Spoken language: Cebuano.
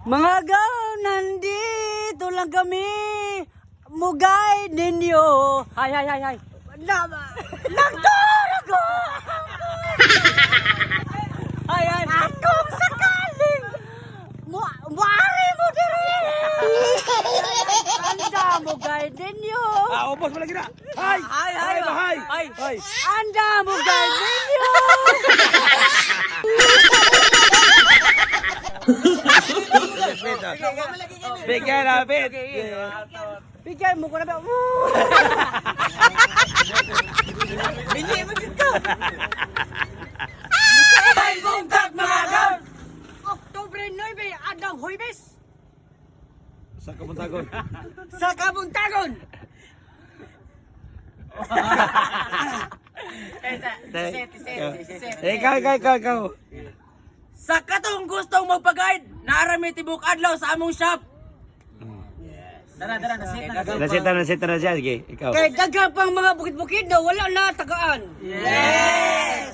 Mga gaw, nandito lang kami. Mugay ninyo. Hay, hay, hay, hay. Na, nagdurog ko! Hay, hay. At kung sakaling muari mo diri! Anda mo guide ninyo! Ah, ubos mo lagi na. Hay! Hay, hay, ba, hay! hay. Hay! Anda mo guide ninyo! Bigyan na, bit. Bigyan mo ko na ba? Binyi mo dito. Ay, bungkag mga gaw. Oktubre 9, adlaw Huwebes Sa kabuntagon. sa Kabuntagon! Ikaw, ikaw, ikaw, ikaw. Sa katong gustong magpag-guide, naarami tibok adlaw sa among shop. Dara, dara, nasit na. Nasita, nasita na siya. Sige, ikaw. Kay daghan pang mga bukid-bukid na wala na tagaan. Yes!